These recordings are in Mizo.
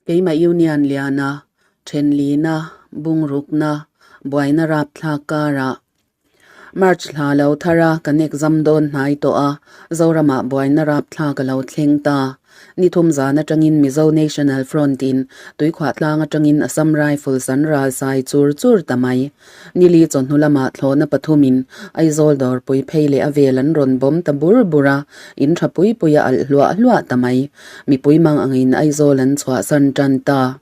Keimah Union liana, thenlina, bungrukna, buaina rapthlak karah March hla lo thar a kan exam dawn hnai tawh a, Zoramah buaina rapthlak a lo thleng ta. Ni thum zan atangin Mizo National Front in tuikhuah tlang atangin Assam Rifles an ral sai chur chur ta mai. Nili chawhnu lamah thlawhna pathumin Aizawl dawrpui phei leh a vel an rawn bawm ta bur bur a, in tha pui pui a alh hluah hluah ta mai. Mipui mang angin Aizawl an chhuahsan tan ta.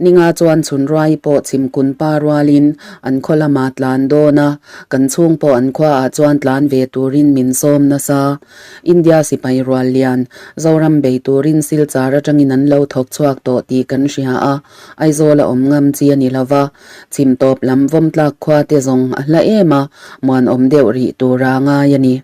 Ninga chuan chhunruai pawh chhimkun pa rualin an khaw lama tlan dawn a, kan chhung pawh an khuaah chuan tlan ve turin min sawm nasa. India sipai rual lian, Zoram bei turin Silchar atangin an lo thawk chhuak tawh tih kan hria a, Aizawl a awm ngam chi a ni lo va, chhim tawp lam vawmtlak khua te zawng a hla em a, muanawm deuh rih tura ngai a ni.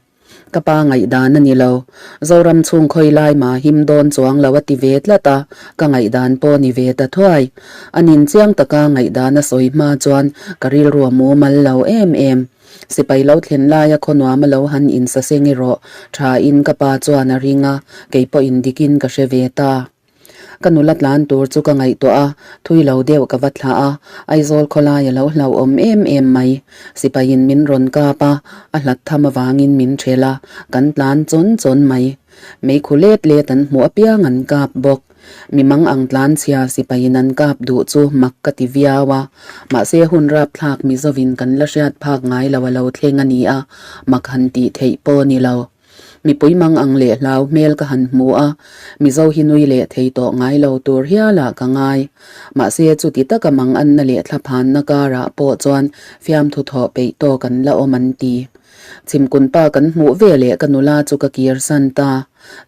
Ka pa ngaihdan a ni lo. Zoram chhung khawi lai ma him dawn chuang lo a ti ve tlat a, ka ngaihdan pawh ni ve ta thuai. A nin chiang taka ngaihdan a sawi hma chuan ka rilru a mumal lo em em. Sipai lo thlen laia khaw nuam a lo han insaseng erawh tha in ka pa chuan a ring a, kei pawhin dikin ka hre ve ta. Ka nula tlan tur chu ka ngaihtuah a, thui lo deuh ka va thlah a, Aizawl khawlai a lo hlauhawm em em mai. Sipaiin min rawn kap a, a hlat tham avangin min ṭhel a, kan tlan chawn chawn mai. Meikhu let let an hmuh apiang an kap bawk. Mi mang ang tlan chhia sipaiin an kap duh chu mak ka ti viau a, mahse hun rapthlak Mizovin kan la hriat phak ngai lo a lo thleng a ni a, mak han tih theih pawh a ni lo. Mipui mang ang leh hlau hmel ka han hmu a, Mizo hi nui leh thei tawh ngai lo tur hialah ka ngai. Mahse chuti taka mang anna leh thlaphanna karah pawh chuan fiamthu thawh peih tawk an la awm an ti. Chhimkunpa kan hmuh ve leh ka nula chu ka kir san ta.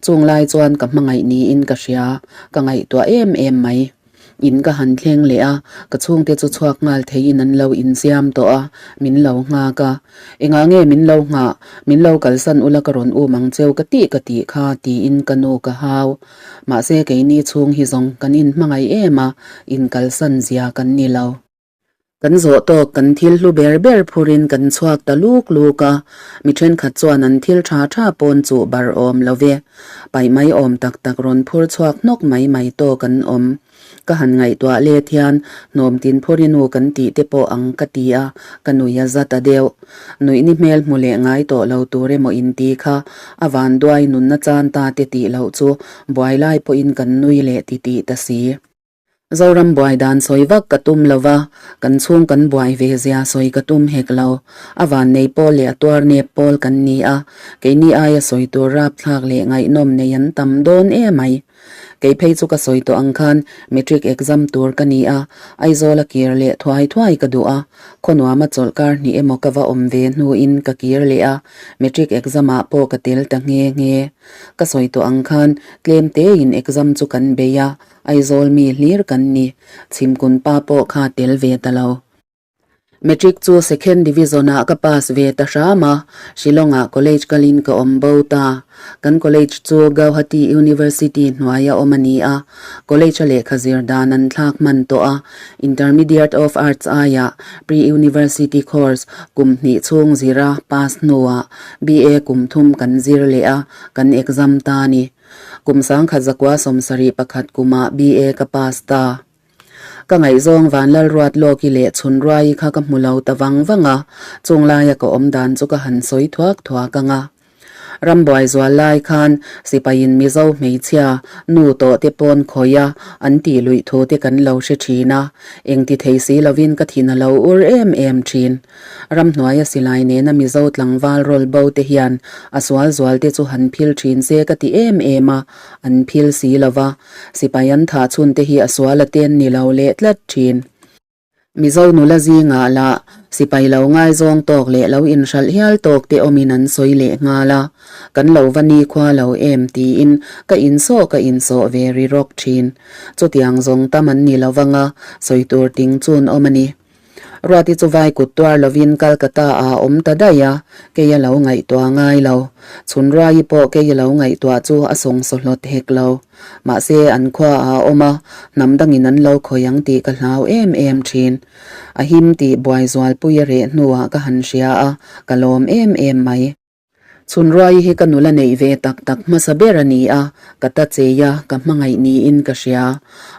Chung lai chuan ka hmangaih niin ka hria, ka ngaihtuah em em mai. In ka han thleng leh a, ka chhungte chu chhuak nghal theiin an lo insiam tawh a, min lo nghak a. Engah nge min lo nghah? Min lo kalsan ula ka rawn um ang cheu ka tih ka tih kha tiin ka nu ka hau. Mahse keini chhung hi zawng kan inhmangaih em a, inkalsan zia kan ni lo. Kan zawh tawk kan thil hlu ber ber phurin kan chhuak ta luk luk a, mi thenkhat chuan an thil tha tha pawn chuh bar awm lo ve. Paih mai awm tak tak rawn phur chhuak hnawk mai mai tawk an awm. Ka han ngaihtuah let hian hnawm tin phur i nu kan tih te pawh ang ka ti a, ka nui a za ta deuh. Nuih ni hmel hmu leh ngai tawh lo tur emaw inti kha a vanduai nunna chan ta te tih loh chu buai lai pawhin kan nui leh ti tih ta si. Zoram buai dan sawi vak ka tum lo va, kan chhung kan buai ve zia sawi ka tum hek lo. A vannei pawl leh a tuar nep pawl kan ni a, keini aia sawi tur rapthlak leh ngaihnawm nei an tam dawn emai. Kei phei chu ka sawi tawh ang khan matric exam tur ka ni a, Aizawl a kir leh thuai thuai ka duh a, khaw nuama chawlh kar hnih emaw ka va awm ve hnuin ka kir leh a, matric exam ah pawh ka tel ta nghe nghe. Ka sawi tawh ang khan tlem tein exam chu kan bei a, Aizawl mi hlir kan ni, chhimkun pa pawh kha tel ve ta lo. Matric chu second division ah ka pass ve ta hram a, Shillong ah college kalin ka awm bo ta. Kan college chu Gauhati University hnuaia awm a ni a, college a lehkha zir dan an thlak hman tawh a, Intermediate of Arts aiah Pre-University course kum hnih chhung zira pass hnuah BA kum thum kan zir leh a, kan exam ta a ni. Kum sangkhat zakua 71 kumah BA ka pass ta. Ka ngaihzawng Vanlalruat Lawki leh Chhunruai kha ka hmu lo ta vang vang a, chung laia ka awm dan chu ka han sawi thuak thuak ang a. Rambuai zual lai khan sipaiin Mizo hmeichhia nu tawh te pawn khawi a an tih luih thu te kan lo hre thin a, engti thei si lovin ka thin a lo ur em em thin. Ramhnuaia silai nena Mizo tlangval rawl bo te hian a sual zual te chu han phil thin se ka ti em em a, an phil si lo va, sipai an thah chhun te hi a sual a ten ni lo leh tlat thin. Mizo nula zingah lah sipai lo ngaizawng tawk leh lo inhralh hial tawk te awmin an sawi leh nghal a, kan lo va nikhua lo em tiin ka insawh ka insawh ve ri rawk thin. Chutiang zawng tam an ni lo vanga sawi tur ting chun awm a ni. Ruati chu vai kut tuar lovin Calcutta ah a awm ta daih a, kei a lo ngaihtuah ngai lo. Chhun Ruai pawh kei a lo ngaihtuah chu a sawngsaw hlawt hek lo. Mahse an khua ah a awm a, hnam dangin an lo khawi ang tih ka hlau em em thin. A him tih buai zualpui a reh hnuah ka han hria a, ka lawm em em mai. Chhunruai hi ka nula neih ve tak tak hmasa ber a ni a, ka ta chei a, ka hmangaih niin ka hria.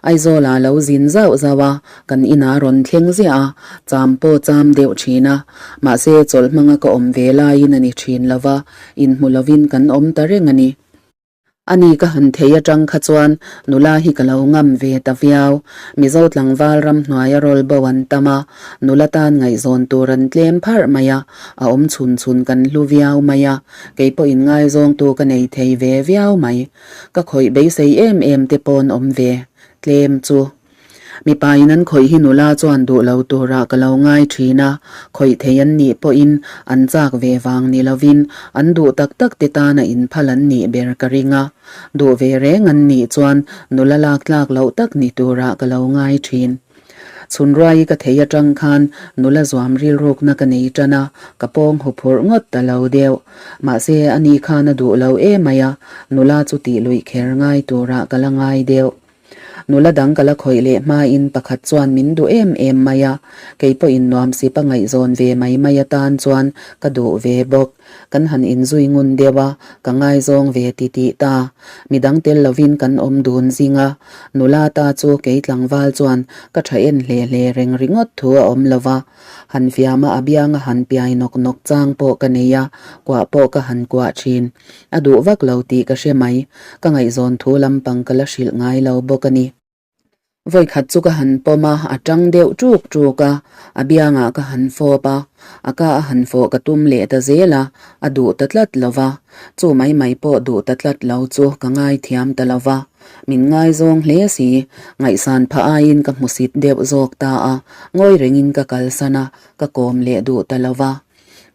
Aizawlah lo zin zauh zauh a, kan inah rawn thleng ziah a, cham pawh cham deuh thin a. Mahse, chawlh hmanga ka awm ve laiin a ni thin lo va, inhmu lovin kan awm ta reng a ni. A ni ka han thei atang kha chuan nula hi ka lo ngam ve ta viau. Mizo tlangval ramhnuaia rawl bo an tam a, nula tan ngaihzawn tur an tlem pharh mai a, a awm chhun chhun kan hlu viau mai a, kei pawhin ngaizawngtu ka nei thei ve viau mai. Ka khawih beisei em em te pawn awm ve tlem chu. Mipa in an khawih hi nula chuan duh lo turah ka lo ngai thin a, khawih thei an nih pawhin an chak ve vang ni lovin an duh tak tak te tana inphal an nih ber ka ring a. Duh ve reng an nih chuan nula lak tlak loh tak ni turah ka lo ngai thin. Chhunruai ka thei atang khan nula zuam rilrukna ka nei tan a, ka pawng huphurh ngawt ta lo deuh. Mahse ani khan a duh lo emai a, nula chu tih luih kher ngai turah ka la ngai deuh. Nula dang ka la khawih leh hmain pakhat chuan min duh em em mai a, kei pawhin nuamsip a ngaihzawn ve mai mai atan chuan ka duh ve bawk. Kan han inzui ngun deuh a, ka ngaizawng ve ti tih ta. Midang tel lovin kan awm dun zing a, nula ta chu kei tlangval chuan ka tha en hle hle reng ringawt thu a awm lo va. Han fiama a bianga han piai nawk nawk chang pawh ka nei a, kuah pawh ka han kuah thin. A duh vak lo tih ka hre mai. Ka ngaihzawn thu lampang ka la hrilh ngai lo bawk a ni. Vawikhat chu ka han pawm a, a tang deuh ṭuk ṭuk a, a biangah ka han fawp a, a ka a han fawh ka tum leh ta zel a, a duh ta tlat lo va. Chu mai mai pawh duh ta tlat lo chu ka ngaithiam ta lo va. Min ngaizawng hle si, ngaihsan phah aiin ka hmusit deuh zawk ta a, ngawi rengin ka kalsan a, ka kawm leh duh ta lo va.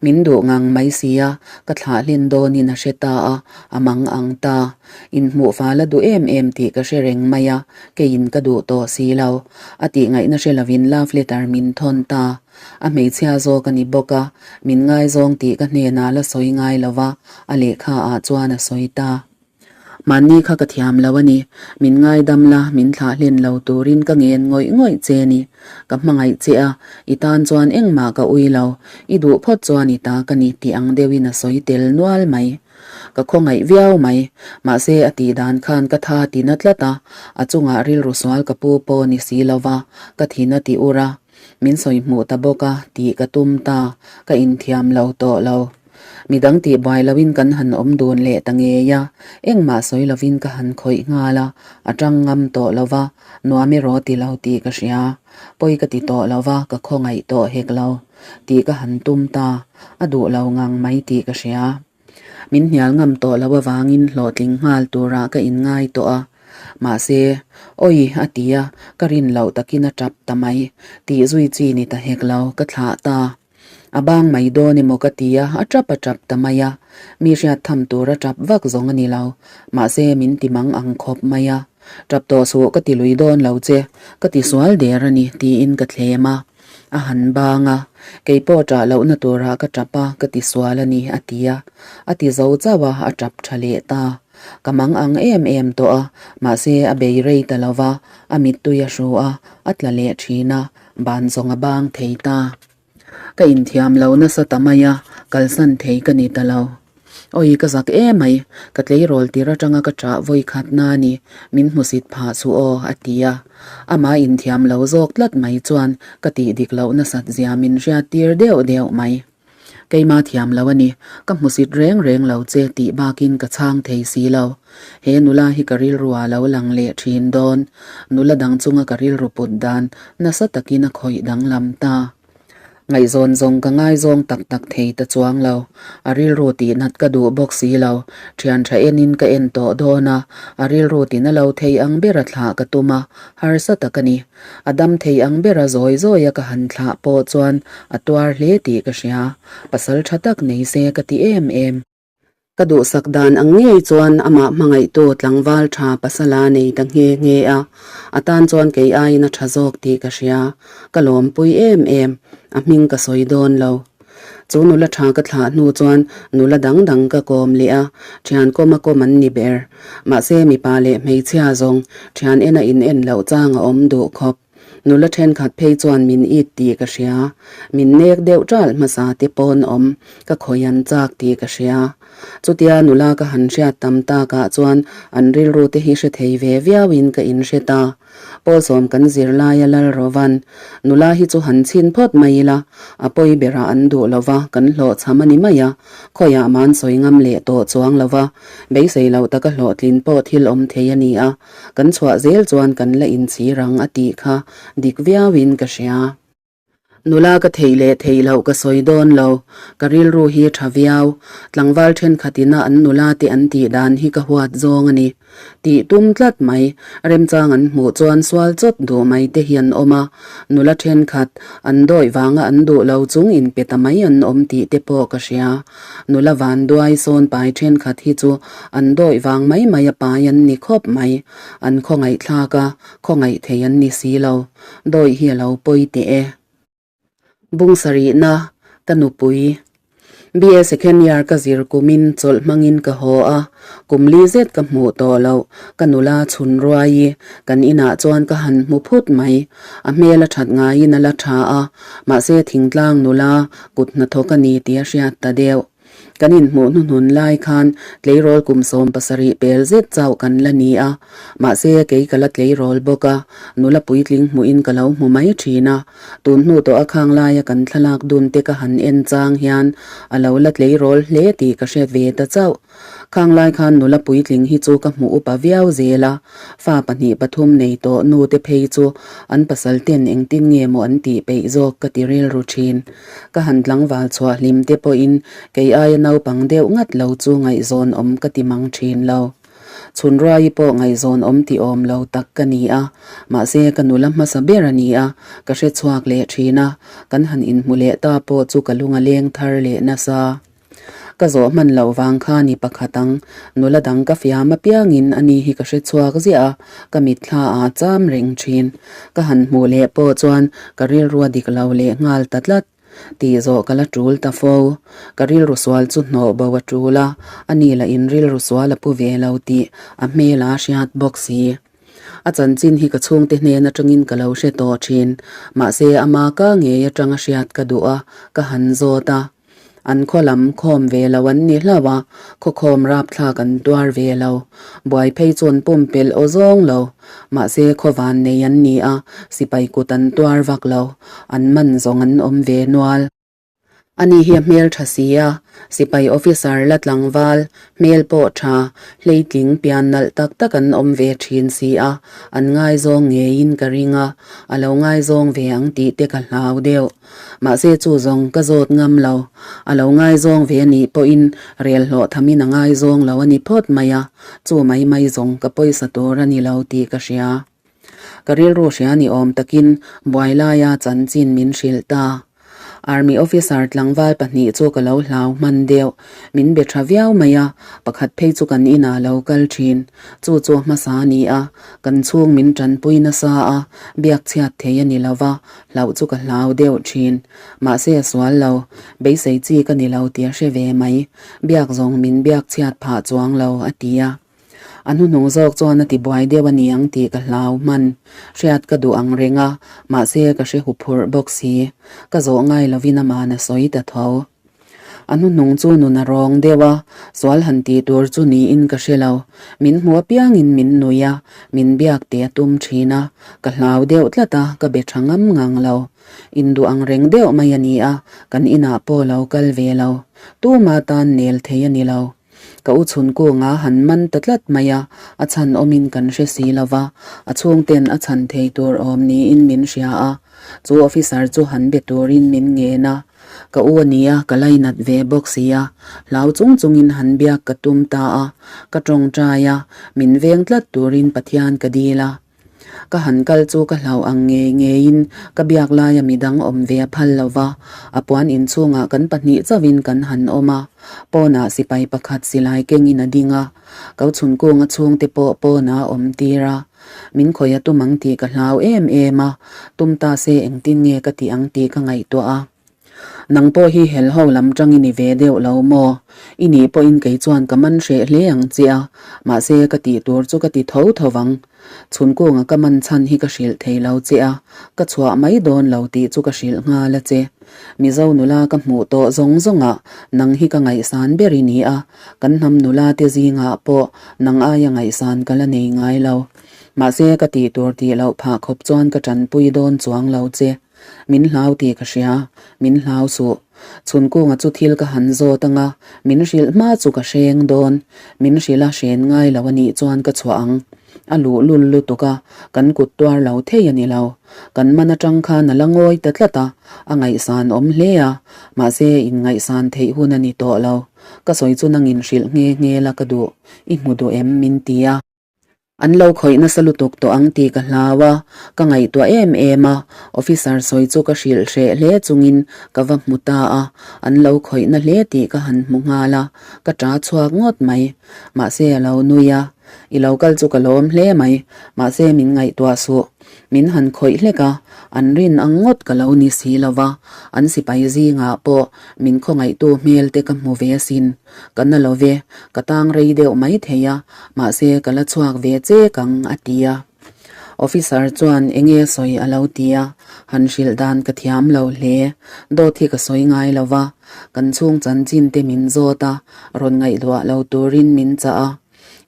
Min duh ngang mai sia, ka thlah hlen dawnin a hre ta a, a mang ang ta. Inhmuh fal a duh em em tih ka hre reng mai a, keiin ka duh tawh si lo. A tih ngaihna hre lovin love letter min thawn ta. A hmeichhia zawk a ni bawk a, min ngaizawng tih ka hnenah la sawi ngai lo va, a lehkha ah chuan a sawi ta. Mahni kha ka thiam lo a ni. Min ngaidam la, min thlah hlen lo turin ka ngen ngawih ngawih che ni. Ka hmangaih che a, i tan chuan engmah ka ui lo. I duh phawt chuan i ta ka ni tih ang deuhin a sawi tel nual mai. Ka khawngaih viau mai. Mahse a tih dan khan ka tha ti na tlat a, a chungah rilru sual ka pu pawh ni si lo va, ka thi na ti ur a. Min sawi hmuh ta bawk a tih ka tum ta, ka inthiam lo tawh lo. Midang tih buai loin kan han awm dun leh ta ngei a, engmah sawi lovin ka han khawih nghal a, a tang ngam tawh lo va, nuam erawh ti lo tih ka hria. Pawi ka ti tawh lo va, ka khawngaih tawh hek lo tih ka han tum ta, a duh lo ngang mai tih ka hria. Min hnial ngam tawh lo avangin hlawhtling nghal turah ka inngai tawh a, mahse, Awi a ti a, ka rin loh takin a tap ta mai, tih zui chi ni ta hek lo, ka thlah ta. A bang mai dawn emaw ka ti a, a tap a tap ta mai a. Mi hriat tham tur a tap vak zawng a ni lo. Mahse min ti mang ang khawp mai a. Tap tawh suh ka ti lui dawn lo che, ka ti sual der a ni tiin ka thlem a. A han bang a, kei pawh ṭah lohna turah ka tap a, ka ti sual a ni a ti a. A ti zo chauh a, a tap ṭha leh ta. Ka mang ang em em tawh a, mahse a bei rei ta lo va, a mittui a hru a, a tla leh ṭhin a, ban zawng a bang thei ta. Ka inthiam lo nasa ta mai a, kalsan thei ka ni ta lo. Awi ka zak emai, ka tleirawl tir atanga ka ṭah vawi khat na ni, min hmusit phah chu aw, a ti a. Amah inthiam lo zawk tlat mai chuan ka tih dik loh nasat zia min hriat tir deuh deuh mai. Keimah thiam lo a ni, ka hmusit reng reng lo che tih bakin ka chhang thei si lo. He nula hi ka rilru ah lo lang leh thin dawn. Nula dang chunga ka rilru put dan nasa takin a khawih danglam ta. Ngaihzawn zawng ka ngaizawng tak tak thei ta chuang lo. A rilru tih nat ka duh bawk si lo. Thian tha enin ka en tawh dawn a, a rilru tina lo thei ang bera thlah ka tum a, harsa tak a ni. A dam thei ang bera zawi zawia ka han thlah pawh chuan a tuar hle tih ka hria. Pasal tha tak nei se ka ti em em. Ka duhsak dan ang ngei chuan amah hmangaihtu tlangval tha pasala nei ta nghe nghe a, a tan chuan kei aiin a tha zawk tih ka hria. Ka lawmpui em em. A hming ka sawi dawn lo. Chu nula tha ka thlah hnu chuan nula dang dang ka kawm leh a, thian kawm a kawm an ni ber. Mahse mipa leh hmeichhia zawng thian ena in en loh chang a awm duh khawp. Nula thenkhat phei chuan min it tih ka hria. Min nek deuh ṭalh hmasa te pawn awm ka khawi an chak tih ka hria. Chutia nula ka han hriat tam takah chuan an rilru te hi hre thei ve viauin ka inhre ta. Pawlsawm kan zir laia Lal Rovan, Nula hi chu han chhin phawt mai ila, a pawi berah an duh lo va, kan hlawhchham a ni mai a, khawiah man sawi ngam leh tawh chuang lo va, beisei loh taka hlawhtlin pawh thil awm thei a ni a, kan chhuah zel chuan kan la inchhir ang a tih kha dik viauin ka hria. Nula ka theih leh theih loh ka sawi dawn lo, ka rilru hi tha viau. Tlangval thenkhat ina an nula te an tih dan hi ka huat zawng a ni. Tih tum tlat mai, remchang an hmuh chuan sual chawt duh mai te hi an awm a, nula thenkhat an dawih vanga an duh lo chung inpe ta mai an awm tih te pawh ka hria. Nula vanduai sawn pai thenkhat hi chu an dawih vang mai mai a pai an ni khawp mai, an khawngaihthlak a, khawngaih thei an ni si lo. Dawi hi a lo pawi teh e. Bung sarihna, ka nupui. BA second year ka zir kumin chawlh hmangin ka haw a, kum li zet ka hmuh tawh loh, ka nula chhun ruai i kan inah chuan ka han hmu phut mai. A hmel a that ngaiin a la tha a, mahse thingtlang nula kut hnathawk a ni tih a hriat ta deuh. Kan inhmuh hnuhnun lai khan tleirawl kum 70 pel zet chauh kan la ni a, mahse kei ka la tleirawl bawk a, nula puitling hmuhin ka lo hmu mai thin a. Tun hnu tawh a khang laia kan thlalak dun te ka han en chang hian a lo la tleirawl hle tih ka hre ve ta chauh. Khang lai khan nula puitling hi chu ka hmu upa viau zel a, fa pahnih pathum nei tawh nu te phei chu an pasal ten engtin nge maw an tih peih zawk ka ti rilru thin. Ka han tlangval chhuah hlim te pawhin kei aia naupang deuh ngat lo chu ngaihzawn awm ka ti mang thin lo. Chhunruai pawh ngaihzawn awm ti awm lo tak ka ni a, mahse ka nula hmasa ber a ni a, ka hre chhuak leh thin a, kan han inhmu leh ta pawh chu ka lung a leng thar leh nasa. Ka zawh hman loh vang kha ni pakhat ang, nula dang ka fiam apiangin ani hi ka hre chhuak ziah a, ka mitthla ah cham reng thin. Ka han hmuh leh pawh chuan ka rilru a dik lo leh nghal ta tlat. Tih zawh ka la tul ta fo. Ka rilru sual chu hnawh bo a tul a, ani lah in rilru sual a pu ve lo tih a hmel a hriat bawk si. A chanchin hi ka chhungte hnen atangin ka lo hre tawh thin. Mahse ama ka ngei atanga hriat ka duh a, ka han zawt a. An khaw lam khawm ve lo an ni hlauh a, khawkhawm rapthlak an tuar ve lo. Buai phei chuan pumpelh aw zawng lo. Mahse khaw van nei an ni a, sipai kut an tuar vak lo. An man zawng an awm ve nual. Ani hi a hmel tha si a, sipai officer la tlangval, hmel pawh tha, hleitling pian nalh tak tak an awm ve thin si a, an ngaizawng ngeiin ka ring a, a lo ngaizawng ve ang tih te ka hlau deuh. Mahse chu zawng ka zawt ngam lo. A lo ngaizawng ve a nih pawhin rel hlawh thamin a ngaizawng lo a ni phawt mai a, chu mai mai zawng ka pawisa tur a ni lo tih ka hria. Ka rilru hria ni awm takin buai laia chanchin min hrilh ta. Army officer tlangval pahnih chu ka lo hlau hman deuh. Min be tha viau mai a, pakhat phei chu kan inah lo kal thin. Chu chu a hmasa a ni a, kan chhung min tanpui nasa a, biak chhiat thei a ni lo va, Hlauh chu ka hlau deuh thin. Mahse a sual lo. Beisei chi ka ni lo tih a hre ve mai. Biak zawng min biak chhiat phah chuang lo, a ti a. A hnuhnung zawk chuan a ti buai deuh a ni ang tih ka hlau hman. Hriat ka duh ang reng a, mahse ka hre huphurh bawk si. Ka zawh ngai lovin aman a sawi ta tho. A hnuhnung chu nun a rawng deuh a, sual han tih tur chu niin ka hre lo. Min hmu apiangin min nui a, min biak teh a tum thin a, ka hlau deuh tlat a, ka be tha ngam ngang lo. Induh ang reng deuh mai a ni a, kan inah pawh lo kal ve lo. Tuma tan nel thei a ni lo. Ka u chhun kunga han man ta tlat mai a, a chhan awmin kan hre si lo va, a chhungten a chhan thei tur awm niin min hria a, chu officer chu han be turin min ngen a. Ka u a nia, ka lainat ve bawk si a, hlau chung chungin han biak ka tum ta a, ka tawngtai a, min veng tlat turin Pathian ka dil a. Ka han kal chu ka hlau ang ngei ngeiin ka biak laia midang awm ve a phal lo va, a puan inchhungah kan pahnih chauhin kan han awm a, pawnah sipai pakhat silai kengin a ding a, ko chhunkunga chhungte pawh pawnah a awm tir a. Min khawih a tum ang tih ka hlau em em a, tum ta se engtin nge ka tih ang tih ka ngaihtuah a. Nang pawh hi hel ho lam tang i ni ve deuh lo maw? I nih pawhin kei chuan ka man hreh hle ang che a, mahse ka tih tur chu ka ti tho tho vang. Chhunkunga ka man chhan hi ka hrilh thei lo che a, ka chhuah mai dawn lo tih chu ka hrilh nghal a che. Mizo nula ka hmuh tawh zawng zawngah nang hi ka ngaihsan ber i ni a, kan hnam nula te zingah pawh nang aia ngaihsan ka la nei ngai lo. Mahse ka tih tur tih loh phah khawp chuan ka tanpui dawn chuang lo che. Min hlau tih ka hria, min hlau suh. Chhunkunga chu thil ka han zawt anga, min hrilh hma chu ka hreng dawn. Min hrilh a hren ngai lo a nih chuan ka chhuah ang. A luh lul lutuk a, kan kut tuar lo thei a ni lo. Kan man atang khan a la ngawi ta tlat a, a ngaihsan awm hle a, mahse inngaihsan theih hun a ni tawh lo. Ka sawi chu nangin hrilh nghe nghe la ka duh, i hmu duh em min ti a. An lo khawih nasa lutuk tawh ang tih ka hlau a, ka ngaihtuah em em a, officer sawi chu ka hrilh hreh hle chungin ka va hmu ta a, an lo khawih na hle tih ka han hmu nghal a, ka ṭa chhuak ngawt mai. Mahse a lo nui a, I lo kal chu ka lawm hle mai, mahse min ngaihtuah suh. Min han khawih hlek a, an rin ang ngawt ka lo ni si lo va, an sipai zingah pawh min khawngaihtu hmel te ka hmu ve asin. Ka na lo ve, ka tang rei deuh mai thei a, mahse ka la chhuak ve chek ang, a ti a. Officer chuan enge sawi a lo ti a, han hrilh dan ka thiam lo hle. Dawt hi ka sawi ngai lo va, kan chhung chanchin te min zawt a, rawn ngaihduah lo turin min chah a.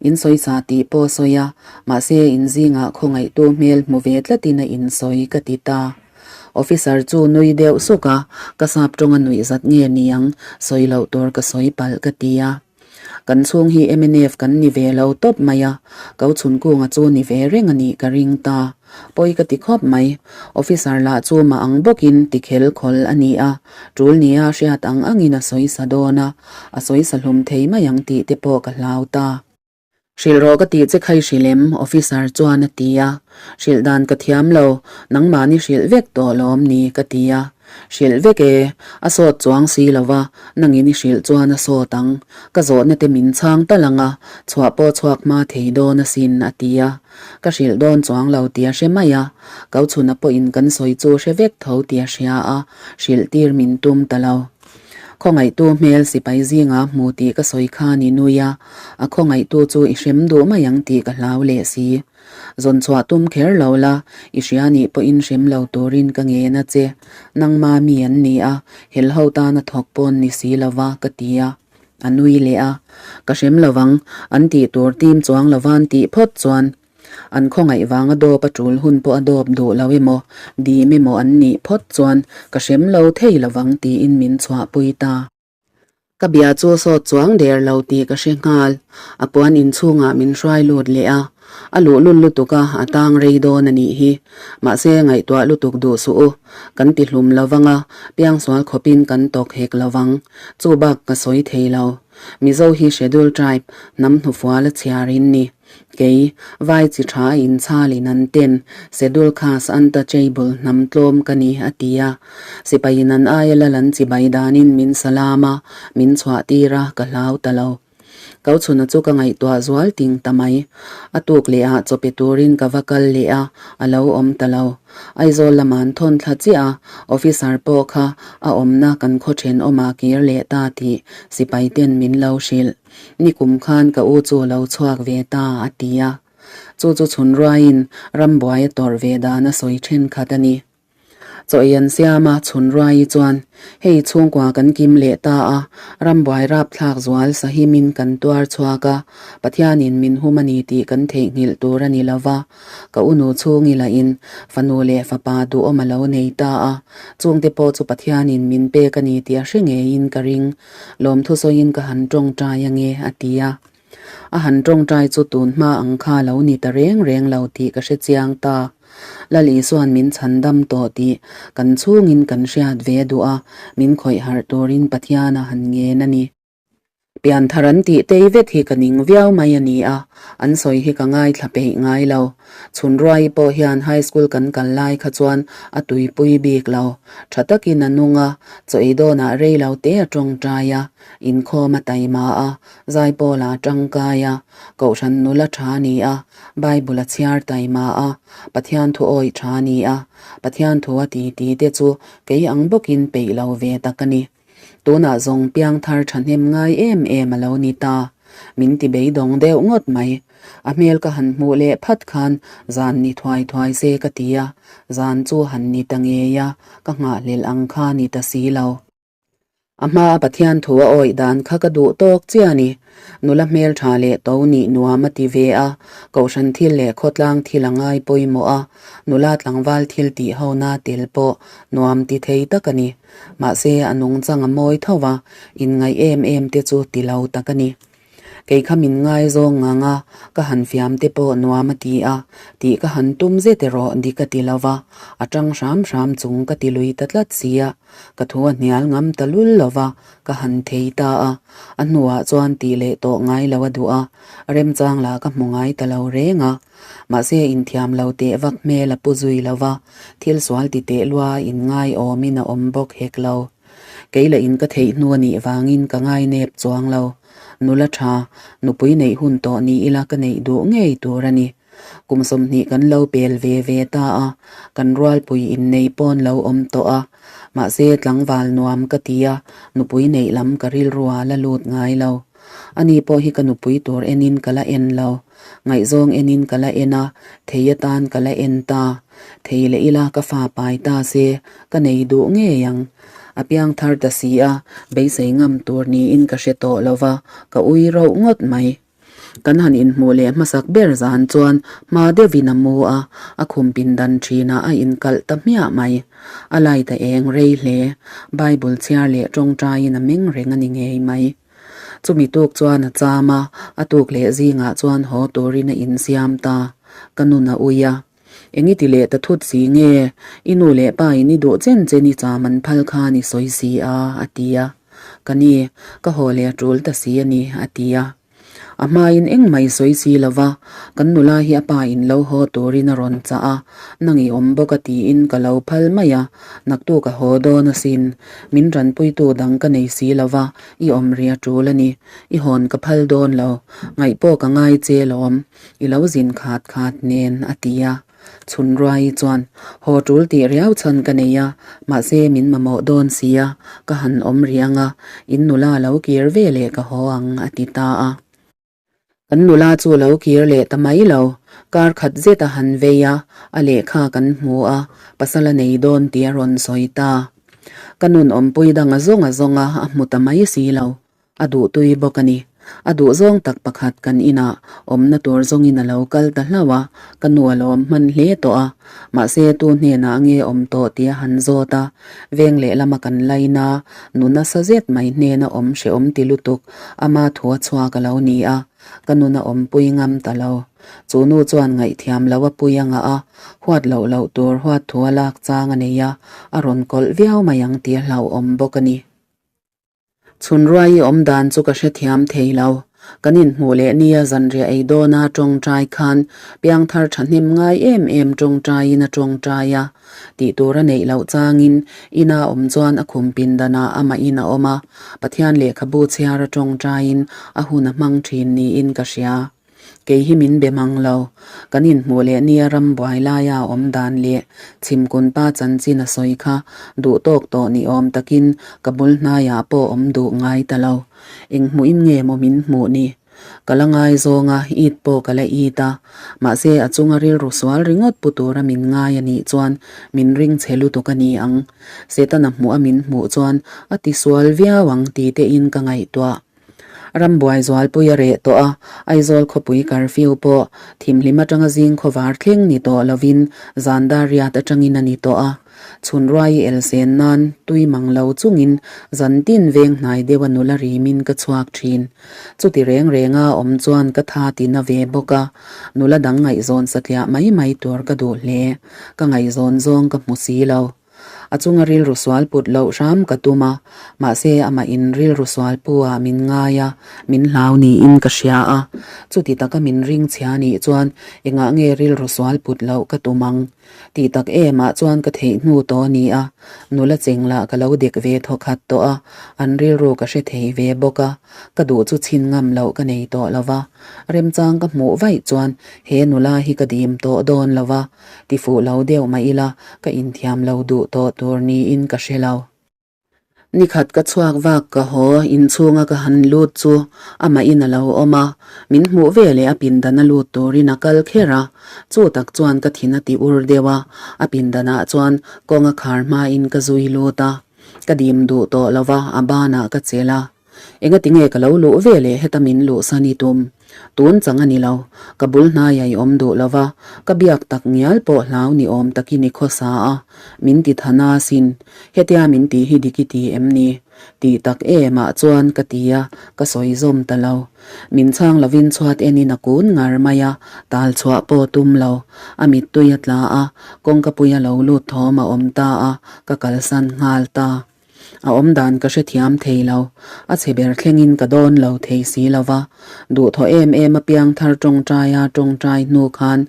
In sawi sa tih pawh a sawi a, mahse in zingah khawngaihtu hmel hmu ve tlatin a insawi ka ti ta. Officer chu nui deuh suk a, ka sap tawnga nuih zat nge niang, sawi loh tur ka sawi palh ka ti a. Kan chhung hi mnf kan ni ve lo tawp mai a, ko chhunkunga chu ni ve reng a nih ka ring ta. Pawi ka ti khawp mai. Officer lah chu mah ang bawkin ti khel khawl a ni a, tul nia hriat ang angin a sawi sa dawn a, a sawi sa hlum thei mai ang tih te pawh ka hlau ta. Hrilh rawh ka tih che khai hrilh em? Officer chuan a ti a. Hrilh dan ka thiam lo, nangmahni hrilh vek tawh lawm ni ka ti a. Hrilh vek e, a sawt chuang si lo va, nangin i hrilh chuan a sawt ang. Ka zawhna te min chhang tal ang a, chhuah pawh chhuak hma thei dawn asin a ti a. Ka hrilh dawn chuang lo tih a hre mai a, ko chhuna pawhin kan sawi chu hre vek tho tih a hria a, hrilh tir min tum ta lo. Khawngaihtu hmel sipai zinga hmu tih ka sawi khan i nui a, a khawngaihtu chu i hrem duh mai ang tih ka hlau leh si. Zawn chhuah tum kher lo la, i hria nih pawhin hrem lo turin ka ngen a che. Nangma mi an ni a, helho tana thawk pawn ni si lova ka ti a. A nui leh a, Ka hrem lovang, an tih tur tim chuang lovan tih phawt chuan an khawngaih vanga dawp a tul hun pawh a dawp duh lo emaw, dim emaw an nih phawt chuan ka hrem lo thei lovang tiin min chhuahpui ta. Ka bia chu sawt chuang der lo tih ka hre nghal, a puan inchhungah min hruai lut leh a, A luhlul lutuk a, a tang rei dawn a nih hi. Mahse, ngaihtuah lutuk duh suh u. Kan ti hlum lo vang a, piangsual khawpin kan tawk hek lo vang. Chu bak ka sawi thei lo. Mizo hi Schedule Tribe, hnam hnufual a chhiar in ni. Kei, vai chi tha a inchhalin an ten, Schedule Caste Untouchable hnam tlawm ka ni, a ti a. Sipaiin an aia lal an chibai danin min salam a, min chhuah tir a, ka hlau ta lo. Ko chhuna chu ka ngaihtuah zual ting ta mai. A tuk leh ah chaw pe turin ka va kal leh a, a lo awm ta lo. Aizawl lamah an thawn thla chiah a, officer pawh kha a awmna kan khaw thenawmah kir leh ta tih sipai ten min lo hrilh. Nikum khan ka u chu lo chhuak ve ta a ti a. Chu chu chhun ruaiin rambuai a tawrh ve dan a sawi thenkhat a ni. Chaw ei an siam a, chhun ruai chuan hei chhungkua kan kim leh ta a, rambuai rapthlak zual sahimin kan tuar chhuak a, Pathianin min hum a ni tih kan theihnghilh tur a ni lo va, ka unu chhungi lahin fanu leh fapa duhawm a lo nei ta a, chungte pawh chu Pathianin min pek a ni tih a hre ngeiin ka ring, lawmthu sawiin ka han tawngtai ange a ti a. A han tawngtai chu tun hma ang kha lo ni ta reng reng lo tih ka hre chiang ta. Lal Isuan min chhan dam tawh tih kan chhungin kan hriat ve duh a, min khawih harh turin Pathian a han ngen a ni. Pianthar an tih tei vet hi ka ning viau mai a ni a, an sawi hi ka ngaithla peih ngai lo. Chhunruai pawh hian high school kan kal lai kha chuan a tuipui bik lo. Tha takin a nung a, chaw ei dawnah rei lo te a tawngtai a, inkhawm a taima a, zaipawl a tangkai a, kohhran nula tha a ni a, Bible a chhiar taima a, Pathian thu awih tha a ni a, Pathian thu a ti ti te chu kei ang bawkin peih lo ve tak a ni. Tunah zawng piangthar thahnem ngai em em a lo ni ta. Min ti beidawng deuh ngawt mai. A hmel ka han hmuh leh phat khan zan ni thuai thuai se ka ti a, zan chu han ni ta ngei a, ka nghahhlelh ang kha ni ta si lo. A hmaa Pathian thu a awih dan kha ka duh tawk chiah a ni. Nula hmel tha leh to nih nuam a ti ve a, kohhran thil leh khawtlang thil a ngai pawimawh a, nula tlangval thil tih hona tel pawh nuam ti thei tak a ni. Mahse, a nungchang a mawi tho va, inngaih em em te chu ti lo tak a ni. Kei kha min ngaizawng ngang a, ka han fiam te pawh nuam a ti a, tih ka han tum zet erawh dik a ti lo va, a tang hram hram chung ka ti lui ta tlat si a, ka thu a hnial ngam ta lul lo va, ka han thei ta a, a hnuah chuan tih leh tawh ngai lo a duh a, remchang lah ka hmu ngai ta lo reng a. Mahse, inthiam lo teh vak hmel a pu zui lo va, thil sual ti teh lua in ngai awmin a awm bawk hek lo. Kei lah in ka theih hnu a nih vangin ka ngai nep chuang lo. Nula tha, nupui neih hun tawh ni ila ka neih duh ngei tur a ni. Kum 20 kan lo pel ve ve ta a, kan rualpui innei pawn lo awm tawh a. Mahse, tlangval nuam ka ti a, nupui neih lam ka rilrua la lut ngai lo. Ani pawh hi ka nupui tur enin ka la en lo. Ngaihzawng enin ka la en a, thei atan ka la en ta. Thei leh ila ka fa pai ta se, ka nei duh ngei ang. A piang thar ta si a, beisei ngam tur niin ka hre tawh lo va, ka ui rauh ngawt mai. Kan han inhmuh leh hmasak ber zan chuan hma deuhin a mu a, a khum pindan thinah a inkalh ta hmiah mai. A light a eng rei hle. Bible chhiar leh tawngtaiin a meng reng a ni ngei mai. Chumi tuk chuan a cham a, a tuk leh zingah chuan haw turin a insiam ta. Ka nun a ui a. Eng i ti leh ta thut si nge? I nu leh pa in i duh chen chen i cham an phal khan i sawi si a, a ti a. Ka ni, ka haw leh a tul ta si a ni, a ti a. A hmain engmah i sawi si lo va, kan nula hi a pa in lo haw turin a rawn chah a, nang i awm bawk a tiin ka lo phal mai a, naktuk a haw dawn asin. Min tanpuitu dang ka nei si lo va, i awm ri a tul a ni. I hawn ka phal dawn lo, ngaih pawh ka ngai che lawm, i lo zin khat khat nen a ti a. Chhunruai chuan, Haw tul tih riau chhan ka nei a, mahse min mamawh dawn si a, ka han awm riang a, in nula lo kir ve leh ka haw ang, a ti ta a. Kan nula chu lo kir leh ta mai lo, kar khat zet a han vei a, a lehkha kan hmu a, pasal a nei dawn tih a rawn sawi ta. Ka nun awmpui dang a zawng a zawng a, a hmu ta mai si lo. A duh tui bawk a ni. A duh zawng tak pakhat kan inah awmna tur zawngin a lo kal ta hlauh a, ka nu a lawm hman hle tawh a. Mahse tu hnenah nge awm tawh tih a han zawt a, veng lehlama kan laina nu nasa zet mai hnena awm hrehawm ti lutuk ama thu a chhuak a lo ni a, ka nun a awmpui ngam ta lo. Chu nu chuan ngaihthiam lo a pui a ngah a, huat loh loh tur huat thu a lak chang a nei a, a rawn kawlh viau mai ang tih a hlauhawm bawk a ni. Chhunruai i awm dan chu ka hrethiam thei lo. Kan inhmuh leh nia zanriah ei dawna tawngtai khan piangthar thahnem ngai em em tawngtaiin a tawngtai a. Tih tur a neih loh changin ina awm chuan a khum pindanah amahin a awm a, Pathian lehkhabu chhiara tawngtaiin a hun a hmang thin niin ka hria. Kei hi min be mang lo. Kan inhmuh leh nia ram buai laia a awm dan leh chhimkun pa chanchin a sawi kha duh tawk tawh ni awm takin ka bul hnaiah pawh awm duh ngai ta lo. Eng hmuhin nge maw min hmuh ni? Ka la ngaizawng a, it pawh ka la it a. Mahse a chunga rilru sual ringawt pu tura min ngai a nih chuan min ring chhe lutuk a ni ang. Setana hmuh a min hmuh chuan a tisual viau ang ti tein ka ngaihtuah. Rambuai zualpui a reh tawh a, Aizawl khawpui curfew pawh thimhlim atanga zing khawvar thleng ni tawh lovin zan dar riat atangin a ni tawh a. Chhunruai i elsen nan tui mang lo chungin zan tin veng hnai deuh a nula rimin ka chhuak thin. Chuti reng renga awm chuan ka tha ti na ve bawk a, nula dang ngaihzawn satliah mai mai tur ka duh hle. Ka ngaihzawn zawng ka hmu si lo. A chunga rilru sual put loh hram ka tum a, mahse amah in rilru sual pu ah min ngai a, min hlau niin ka hria a. Chuti taka min ring chhia nih chuan engah nge rilru sual put loh ka tum ang? Tih tak em ah chuan ka theih hnu tawh a ni a, nula cheng lah ka lo dek ve thaw khat tawh a, an rilru ka hre thei ve bawk a, ka duh chu chhin ngam loh ka nei tawh lo va, remchang ka hmuh vaih chuan he nula hi ka dim tawh dawn lo va, ti fuh lo deuh mah ila ka inthiam lo duh tawh tur niin ka hre lo. Nikhat ka chhuak vak ka haw inchhunga ka han lut chu amah in a lo awm a, min hmuh ve leh a pindan a lut turin a kal kher a, chu tak chuan ka thin a ti ur deuh a, a pindanah chuan kawng a khar hmain ka zui lut a, ka dim duh tawh lo va a banah ka chelh a. Engati nge ka lo luh ve leh heta min luh san i tum? Tun chang a ni lo, ka bul hnaiah i awm duh lo va, ka biak tak ngial pawh hlau ni awm takin i khawsa a, min ti tha na sin. Hetia min tih hi dik i ti em ni? Tih tak emah chuan ka ti a, ka sawi zawm ta lo. Min chhang lovin chhuat enin a kun ngar mai a, tal chhuah pawh tum lo. A mittui a tla a, kawngkapui a lo lut thawm a awm ta a, ka kalsan nghal ta. A awm dan ka hrethiam thei lo. A chhe ber thlengin ka dawn lo thei si lo va. Duhthawh em em a piangthar tawngtaia tawngtai hnu khan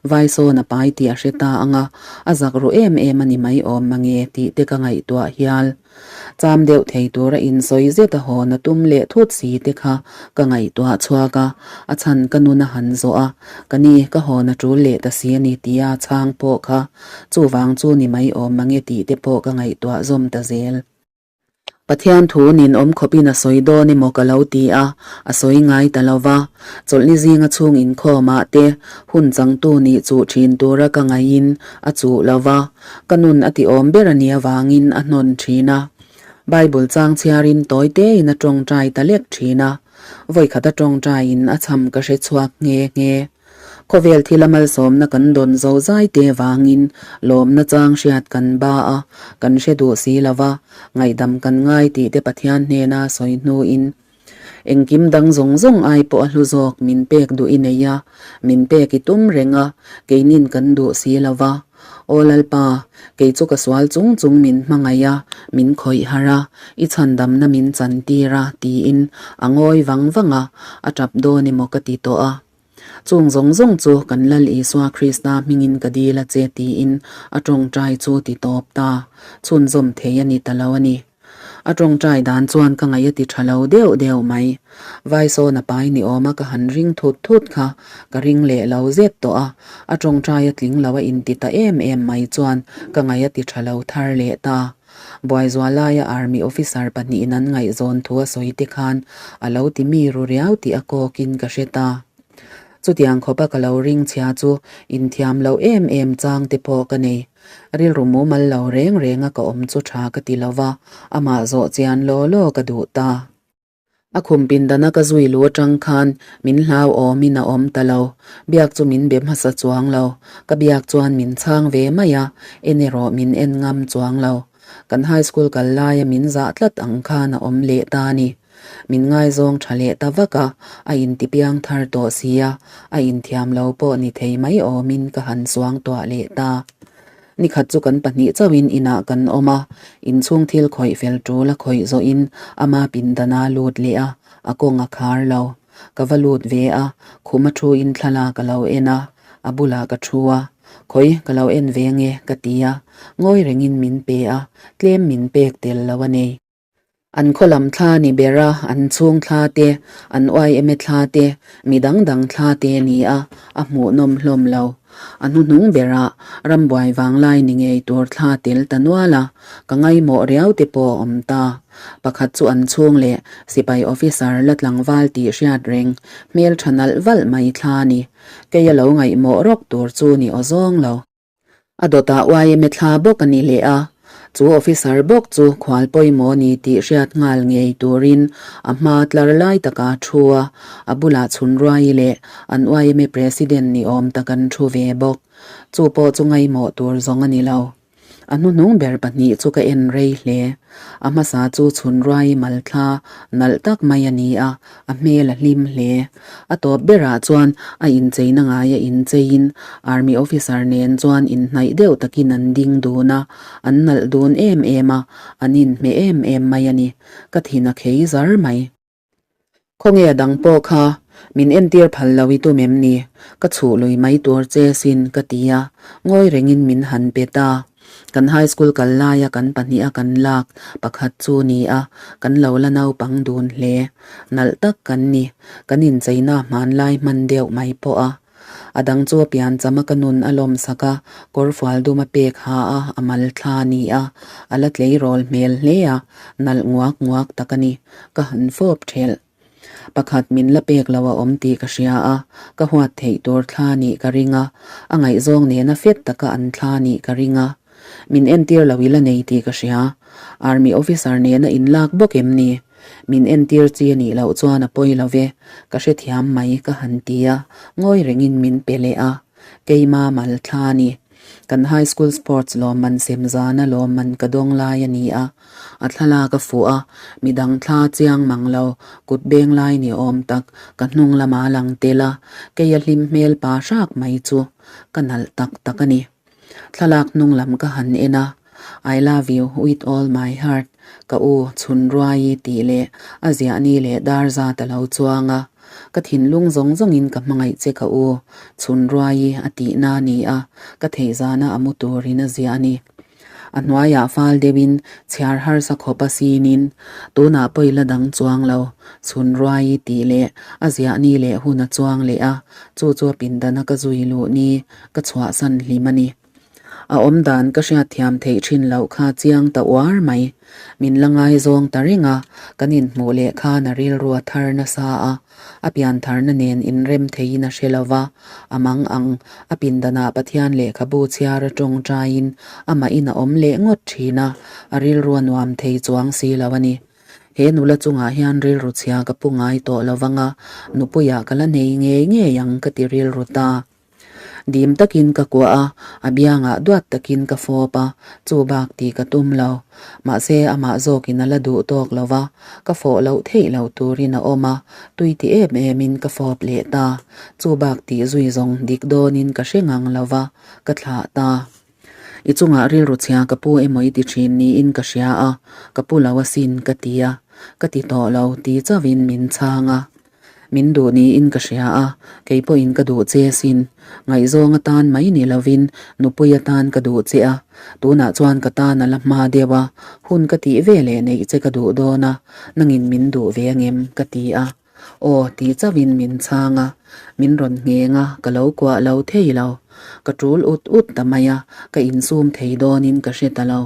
Vaisawn a pai tih a hre ta ang a, a zak ru em em a ni mai awm mange tih te ka ngaihtuah hial. Cham deuh thei tura insawi zet a hawn a tum leh thut si te kha ka ngaihtuah chhuak a, a chhan ka nun a han zawh a, ka ni ka hawn a tul leh ta si a ni tia chhang pawh kha Chuvang chu ni mai awm mange tih te pawh ka ngaihtuah zawm ta zel. Pathian thu nin awm khawpin a sawi dawn emaw ka lo ti a, a sawi ngai ta lo va. Chawlhni zinga chhung inkhawmah te hun changtu nih chuh thin tura ka ngaihin a chuh lo va, ka nun a ti awm ber a nih avangin a hnawn thin a. Bible chang chhiarin tawi tein a tawngtai ta lek thin a, vawikhat a tawngtaiin a chham ka hre chhuak nghe nghe. Khawvel thila malsawmna kan dawn zo zai te vangin lawmna chang hriat kan ba a, kan hre duh si lo va, ngaihdam kan ngai tih te Pathian hnena sawi hnuin engkim dang zawng zawng ai pawh a hlu zawk min pek duh i nei a, min pek i tum reng a, keinin kan duh si lo va. Aw Lalpa, kei chu ka sual chung chung min hmangaih a, min khawih harh a, i chhandamna min chantir a, tiin a ngawi vang vang a, a tap dawn emaw ka ti tawh a. Chung zawng zawng chu kan Lal Isua Krista hmingin ka dil a che tiin a tawngtai chu ti tawp ta, chhunzawm thei a ni ta lo a ni. A tawngtai dan chuan ka ngaih a ti tha lo deuh deuh mai. Vaisawn a pai ni awma ka han ring thut thut kha ka ring leh lo zet tawh a, a tawngtai a tling lo a inti ta em em mai chuan ka ngaih a ti tha lo thar leh ta. Buaizual laia Army officer pahnihin an ngaihzawn thu a sawi te khan a lo ti mi ru riau tih a kawkin ka hre ta. Chutiang khawpa ka lo ring chhia chu inthiam loh em em chang te pawh ka nei. Rilru mumal lo reng renga ka awm chu tha ka ti lo va, amah zawh chian law law ka duh ta. A khum pindana ka zui lu atang khan min hlau awmin a awm ta lo. Biak chu min be hmasa chuang lo. Ka biak chuan min chhang ve mai a, en erawh min en ngam chuang lo. Kan high school kal laia min zah tlat ang khan a awm leh ta a ni. Min ngaizawng tha leh ta vak a, a intipiang thar tawh si a, a inthiam lo pawh ni thei mai awmin ka han suang tuah leh ta. Nikhat chu kan pahnih chauhin inah kan awm a, inchhung thil khawih fel tul a khawih zawhin ama pindana lut leh a, a kawng a khar lo. Ka va lut ve a, khum a thu in thlalak ka lo en a, a bulah ka thu a, Khawi ka lo en ve nge ka ti a, ngawi rengin min pe a, tlem min pek tel lo a nei. An khaw lam thla ni ber a, an chhung thla te, an yma thla te, mi dang dang thla te ni a, a hmuhnawm hlawm lo. A hnuhnung berah rambuai vanglai ni ngei tur thla tel ta nual a, ka ngaimawh riau te pawh a awm ta. Pakhat chu an chhung leh sipai officer la tlangval tih hriat reng, hmel tha nalh valh mai thla ni. Kei a lo ngaihmawh rawk tur chu ni aw zawng lo. A dawtah yma thla bawk a ni leh a, chu officer bawk chu khual pawimawh ni tih hriat nghal ngei turin a hma tlar lai taka thu a, a bulah Chhunruai leh an yma president ni awm tak an thu ve bawk. Chu pawh chu ngaihmawh tur zawng a ni lo. A hnuhnung ber pahnih chu ka en rei hle. A hmasa chu chhun ruai malthla nalh tak mai a ni a, a hmel a hlim hle. A tawp berah chuan a incheina ngaia incheiin Army officer nen chuan inhnaih deuh takin an ding dun a, an nalh dun em em a, an inhmeh em em mai a ni. Ka thin a khei zar mai. Khawnge a dang pawh kha min entir phal lo i tum em ni? Ka chhuh lui mai tur che sin ka ti a, ngawi rengin min han pe ta. Kan high school kal laia kan pahniha kan lak pakhat chu ni a, kan lo la naupang dun hle. Nalh tak kan ni, kan incheina hmanlai hman deuh mai pawh a. A dang chu a piancham a ka nun a lawm sak a, kawrfual dum a pek ha a, a mal thla a ni a, a la tleirawl hmel hle a, nalh nguak nguak tak a ni, ka han fawp thelh. Pakhat min la pek lo a awm tih ka hria a, ka huat theih tur thla nih ka ring a, a ngaihzawng nena fet taka an thla nih ka ring a. Min entir lo i la nei tih ka hria. Army officer nena inlak bawk em ni? Min entir chi a nih loh chuan a pawi lo ve, ka hrethiam mai ka han ti a, ngawi rengin min pe leh a. Keima mal thla a ni. Kan high school sports lawmman sem zana lawmman ka dawng lai a ni a. A thlalak a fuh a, midang thla chiang mang lo, kut beng lai ni awm tak ka hnung lama lang tel a, kei a hlim hmel pa hrak mai chu ka nalh tak tak a ni. Thlalak hnung lam ka han en a, I love you with all my heart, ka u chhun ruai i tih leh a ziah ni leh dar zat a lo chuang a. Ka thinlung zawng zawngin ka hmangaih che ka u chhun ruai i a tihna a ni a, ka theih zana a mu turin a ziah a ni. A hnuaiah fal deuhin chhiar harsa khawp a sinin tunah pawh i la dang chuang lo, chhun ruai i tih leh a ziah ni leh hun a chuang leh a, chu chu a pindana ka zui luh ni ka chhuahsan hlim a ni. A awmdan ka hriatthiam theih thin loh kha chiang ta uar mai. Min la ngaizawng ta reng a, kan inhmuh leh khan a rilru a thar nasa a, a piantharna nen inrem theiin a hre lo va, a mang ang, a pindanah Pathian lehkhabu chhiar a tawngtaiin amah in a awm leh ngawt thin a, a rilru a nuam thei chuang si lo a ni. He nula chungah hian rilru chhia ka pu ngai tawh lo vang a, nupuiah ka la nei ngei ngei ang ka ti rilru ta. Dim takin ka kuah a, a biangah duat takin ka fawp a, chu bak tih ka tum lo. Mahse, amah zawkin a la duh tawk lo va, ka fawh loh theih lo turin a awm a, tui ti em emin ka fawp leh ta. Chu bak tih zui zawng dik dawnin ka hre ngang lo va, ka thlah ta. I chungah rilru chhia ka pu emaw i ti thin niin ka hria a, ka pu lo asin ka ti a, ka ti tawh lo ti chauhin min chhang a. Min duh niin ka hria a, kei pawhin ka duh che asin. Ngaihzawng atan mai ni lovin nupui atan ka duh che a, tunah chuan ka tan a la hma deuh a, hun ka tih ve leh neih che ka duh dawn a, nangin min duh ve angem? ka ti a. Aw ti chauhin min chhang a, min rawn ngheng a, ka lo kuah lo thei lo. Ka tul ut ut ta mai a, ka insum thei dawnin ka hre ta lo.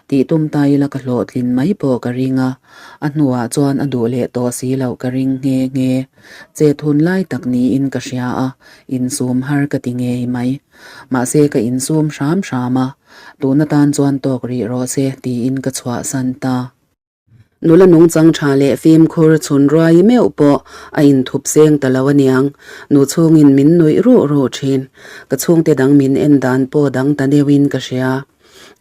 Tih tum ta ila ka hlawhtlin mai pawh ka ring a, a hnuah chuan a duh leh tawh si loh ka ring nghe nghe. Chet hun lai tak niin ka hria a, insum har ka ti ngei mai. Mahse ka insum hram hram a, tun atan chuan tawk rih rawh se tiin ka chhuahsan ta. Nula nungchang tha leh fimkhur chhun ruai meuh pawh a inthup seng ta lo aniang. Nu chhungin min nuih ruh ruh thin. Ka chhungte dang min en dan pawh dang ta deuhin ka hria.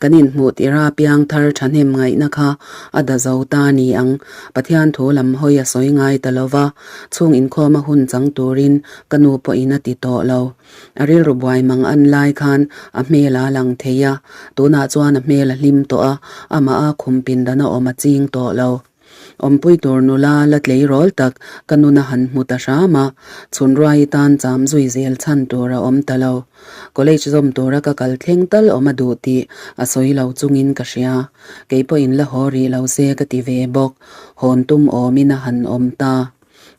Kan inhmuh tirha piangthar thahnem ngaihna kha a da zo ta ni ang. Pathian thu lam hawi a sawi ngai ta lo va, chhung inkhawm a hun chang turin ka nu pawhin a ti tawh lo. A rilru buai mang an lai khan a hmel a lang thei a, tunah chuan a hmel a hlim tawh a, amah a khum pindan a awm a ching tawh lo. Awmpui tur nula la tleirawl tak ka nun a han hmu ta hram a, chhunruai tan cham zui zel chhan tur a awm ta lo. College zawm tura ka kal thleng tal awm a duh tih a sawi lo chungin ka hria. Kei pawhin la haw rih lo se ka ti ve bawk. Hawn tum awmin a han awm ta.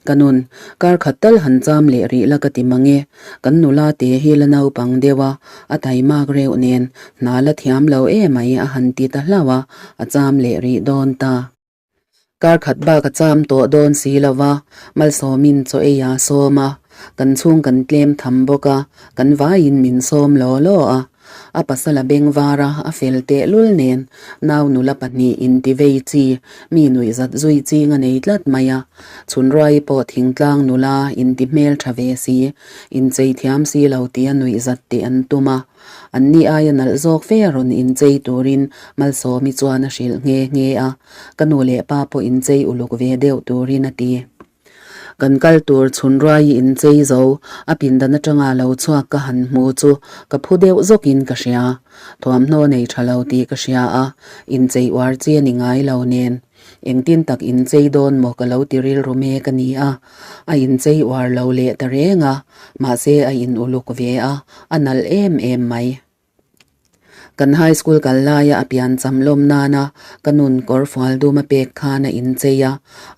Ka nun, kar khat tal han cham leh rih la ka ti mang e. Kan nula te hi la naupang deuh a, a taimak reuh nen hna la thiam lo emai a han ti ta hlauh a, a cham leh rih dawn ta. Kar khat bak a cham tawh dawn si lo va, Malsawmin chaw ei a sawm a, kan chhung kan tlem tham bawk a, kan vaiin min sawm law law a. A pasal a beng var a, a fel tehlul nen nau nula pahnihin intivei chi, mi nuihzat zui ching a nei tlat mai a. Chhunruai pawh thingtlang nula inti hmeltha ve si, inchei thiam si lo tia nuihzat teh an tum a. Anni aia nalh zawk fe a rawn inchei turin Malsawmi chuan a hrilh nghe nghe a, ka nu leh pa pawh inchei uluk ve deuh turin a ti. Kan kal tur chhunruai inchei zo a pindan atanga lo chhuak ka han hmu chu ka phu deuh zawkin ka hria. Thuamhnaw nei tha lo tih ka hria a, inchei uar chi a ni ngai lo nen. Engtin tak inchei dawn maw ka lo ti rilru mek a ni a, a inchei uar lo leh ta reng a, mahse a in uluk ve a, a nalh em em mai. Kan high school kal laia a pian cham lawm nana ka nun kawr fual dum a pek khan a inchei a,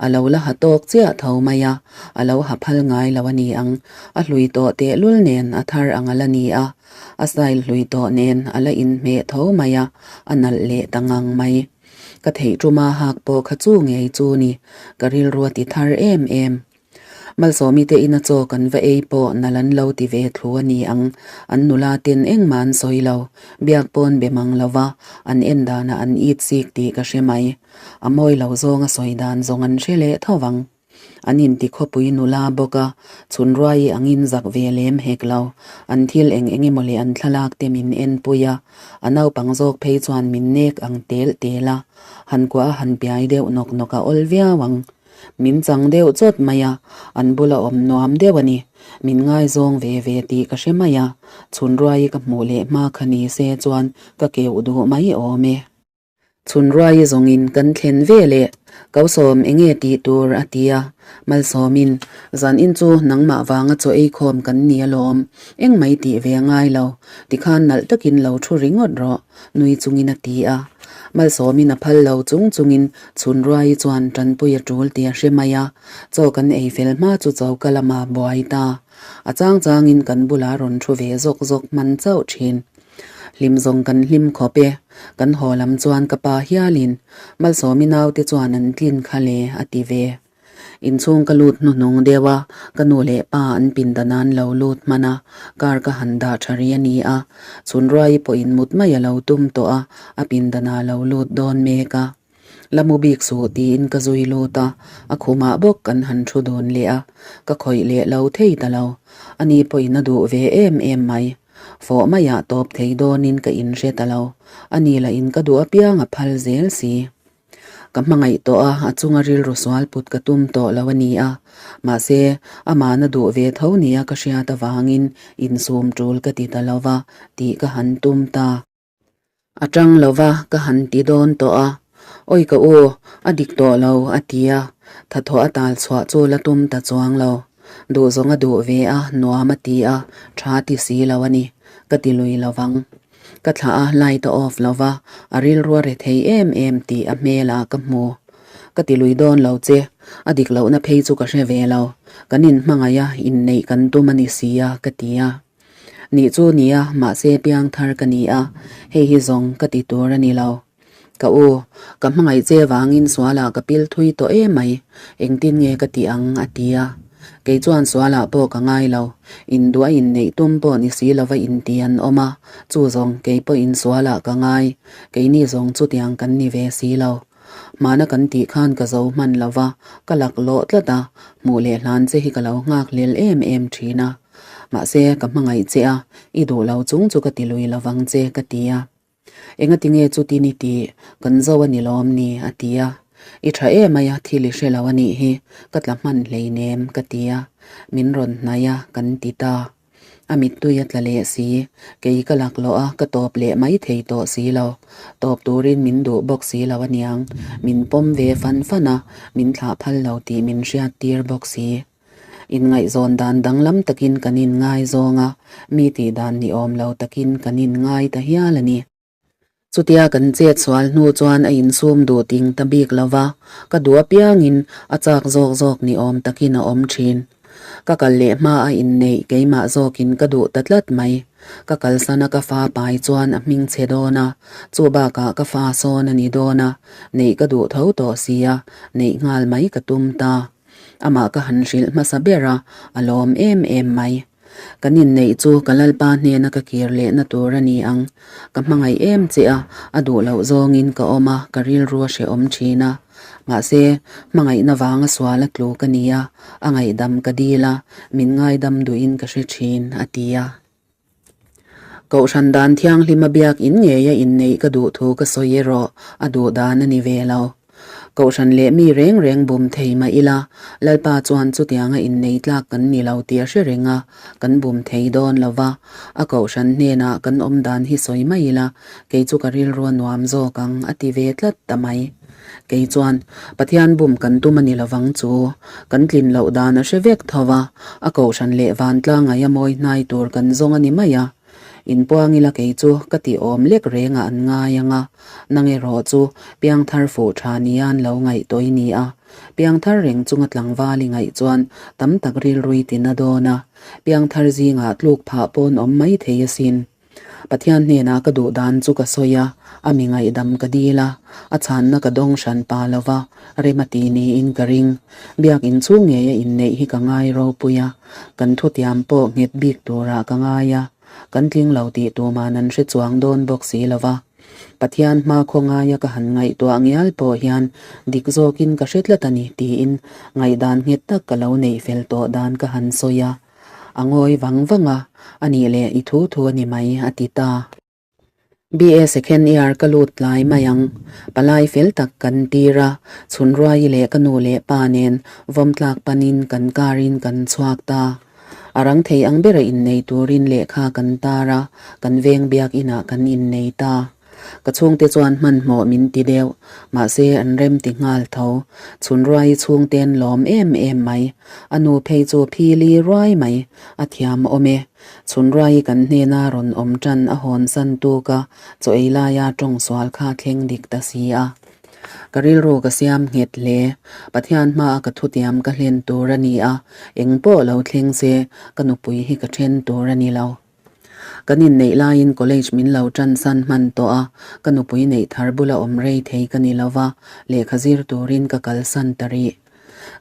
a lo la ha tawk chiah tho mai a, a lo ha phal ngai lo a ni ang. A hlui tawh tehlul nen a thar ang a la ni a, a style hlui tawh nen a la inhmeh tho mai a, a nalh leh ta ngang mai. Ka theih tuma hak pawh kha chu ngei chu ni, ka rilru a ti thar em em. Malsawmi te ina chaw kan va ei pawh nal an lo ti ve thlu a ni ang, an nula ten engmah an sawi lo, biak pawn be mang lo va, an en danah an it sik tih ka hre mai. A mawi lo zawnga sawi dan zawng an hre leh tho vang. An inti khawpui nula bawk a, chhun ruai angin zak ve lem hek lo. An thil eng eng emaw leh an thlalak te min enpui a, a naupang zawk phei chuan min nek ang tel tel a, han kuah a han piai deuh nawk nawk a awl viau ang. Min chang deuh chawt mai a, an bula awm nuam deuh a ni. Min ngaizawng ve ve tih ka hre mai a, chhun ruai ka hmuh leh hma kha ni se chuan ka keuh duh mai awm e. Chhun ruai zawngin kan thlen ve leh Kausawm enge tih tur a ti a, Malsawmin, Zanin chu nangmah vanga chaw ei khawm kan ni alawm, engmai tih ve a ngai lo, tikhan nalh takin lo thu ringawt rawh, nui chungin a ti a. Malsawmin a phal lo chung chungin chhun ruai chuan tanpui a tul tih a hre mai a, chaw kan ei fel hma chu choka lama buai ta. A chang changin kan bulah rawn thu ve zawk zawk hman chauh thin. Hlim zawng kan hlim khawp e, kan haw lam chuan ka pa hialin Malsawmi naute chuan an tlin kha le a ti ve. Inchhung ka lut hnuhnung deuh a, ka nu leh pa an pindan an lo lut hman a, car ka han dah tha ri a ni a, chhunruai pawhin mut mai a lo tum tawh a, a pindanah a lo lut dawn mek a. La mu bik suh tiin ka zui lut a, a khumah bawk kan han thu dun leh a, ka khawih leh lo thei ta lo. Ani pawhin a duh ve em em mai. Fawh maiah tawp thei dawnin ka inhre ta lo. Ani lahin ka duh apiang a phal zel si. Ka hmangaih tawh a, a chunga rilru sual put ka tum tawh lo a ni a. Mahse, amahna duh ve tho nia ka hriat avangin insum tul ka ti ta lo va tih ka han tum ta. A tang lo va ka han ti dawn tawh a, Awi ka u, a dik tawh lo, a ti a, thathawh a tal chhuah chu la tum ta chuang lo. Duh zawng a duh ve a, nuam a ti a, tha ti si lo a ni, ka ti lui lo vang. Ka thlah a, light a off lo va, a rilru a re thei em em tih a hmelah ka hmu. Ka ti lui dawn lo che, a dik lohna phei chu ka hre ve lo, kan inhmangaih a, inneih kan tum a ni si a, ka ti a. Nih chu nia, mahse piangthar ka ni a, hei hi zawng ka ti tur a ni lo. Ka u, ka hmangaih che vangin sualah ka pil thui tawh em mai, engtin nge ka tih ang? a ti a. Kei chuan sualah pawh ka ngai lo, induh a inneih tum pawh ni si lova inti an awm a, chu zawng kei pawhin sualah ka ngai, keini zawng chutiang kan ni ve si lo. Hmana kan tih khan ka zo hman lo va, ka laklawh tlat a, hmuh leh hlan che hi ka lo nghak hlel em em thin a. Mahse, ka hmangaih che a, i duh lo chung chu ka ti lui lo vang che, ka ti a. Engati nge chutin i tih? Kan zo a ni lawm ni? a ti a. I tha em mai a, thil i hre lo a nih hi, ka tla hman hleinem, ka ti a. Min rawn hnaih a, kan ti ta. A mittui a tla leh si. Kei ka laklawh a, ka tawp leh mai thei tawh si lo. Tawp turin min duh bawk si lo aniang. Min pawm ve fan fan a, min thlah phal lo tih min hriat tir bawk si. Inngaihzawn dan danglam takin kan inngaizawng a, mi tih dan ni awm lo takin kan inngai ta hial a ni. Chutia kan chet sual hnu chuan a insum duh ting ta bik lo va, ka duh apiangin a chak zawk zawk ni awm takin a awm thin. Ka kal leh hma a inneih keimah zawkin ka duh ta tlat mai. Ka kalsan a ka fa pai chuan a hming chhe dawn a, chu bakah ka fa sawn a ni dawn a, neih ka duh tho tawh si a, neih nghal mai ka tum ta. Amah ka han hrilh hmasa ber a, a lawm em em mai. Kan inneih chu ka Lalpa hnena ka kir lehna tur a ni ang. Ka hmangaih em che a, a duh loh zawngin ka awm a, ka rilru a hrehawm thin a. Mahse, hmangaihna vanga sual a tlu ka ni a, a ngaihdam ka dil a, min ngaidam duhin ka hre thin, a ti a. Kohhran dan thianghlima biak in ngeia inneih ka duh thu ka sawi erawh a duh dan a ni ve lo. Kohhran leh mi reng reng bum thei mah ila, Lalpa chuan chutianga innei tlak kan ni lo tih a hre reng a, kan bum thei dawn lo va. A kohhran hnenah kan awm dan hi sawi mai ila, kei chu ka rilru a nuam zawk ang a ti ve tlat ta mai. Kei chuan, Pathian bum kan tum a ni lovang chu, kan tlin loh dan a hre vek tho va, a kohhran leh vantlang aia mawi hnai tur kan zawng a ni mai a. Inpuang ila kei chu ka ti awm lek rengah an ngai ang a, nang erawh chu piangthar fuh tha nian lo ngaih tawi ni a. Piangthar reng chunga tlangval i ngaih chuan tam tak rilrui tina dawn a, piangthar zingah tluk phah pawn awm mai thei asin. Pathian hnenah ka duh dan chu ka sawi a, a mi ngaihdam ka dil a, a chhanna ka dawng hran pa lo va, rem a ti niin ka ring. Biak inchhung ngeia inneih hi ka ngai ropui a, kan thutiam pawh nghet bik turah ka ngai a, kan tling lo tih tuman an hre chuang dawn bawk si lo va. Pathian hma khaw ngaia ka han ngaihtuah ngial pawh hian dik zawkin ka hre tlat a ni tiin ngaihdan nghet tak ka lo neih fel tawh dan ka han sawi a. A ngawi vang vang a, a nih leh i thu thu a ni mai, a ti ta. BA second year ka lut tlai mai ang. Palai fel tak kan tir a, chhunruai leh ka nu leh pa nen vawmtlak panin kan car in kan chhuak ta. A rang thei ang bera innei turin lehkha kan tar a, kan veng biak inah kan innei ta. Ka chhungte chuan hmanhmawh min ti deuh, mahse an rem ti nghal tho. Chhun ruai chhungte an lawm em em mai. A nu phei chu phili ruai mai, a thiam awm e. Chhun ruai kan hnena rawn awm tan a hawn san tuk a, chaw ei laia tawng sual kha thleng dik ta si a. Ka rilru ka siam nghet hle. Pathian hmaa ka thutiam ka hlen tur a ni a, eng pawh lo thleng se ka nupui hi ka then tur a ni lo. Kan inneih laiin college min lo tan san hman tawh a, ka nupui neih thar bula awm rei thei ka ni lo va, lehkha zir turin ka kalsan ta rih.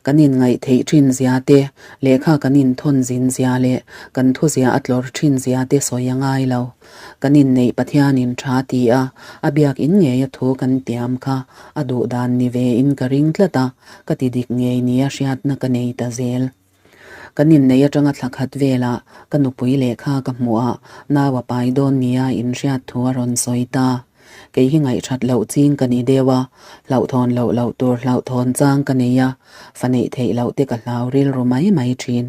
Kan inngaih theih thin zia te, lehkha kan inthawn zin zia leh kan thuzia a tlawr thin zia te sawi a ngai lo. Kan inneih Pathianin tha ti a, a biakin ngeia thu kan tiam kha a duh dan ni vein ka ring tlat a, ka ti dik ngei nia hriatna ka nei ta zel. Kan inneih atanga thla khat velah ka nupui lehkha ka hmuh a, nau a pai dawn nia inhriat thu a rawn sawi ta. Kei hi ngaihthat loh ching ka ni deuh a, hlauhthawn loh loh tur hlauhthawn chang ka nei a, fa neih theih loh te ka hlau rilru mai mai thin.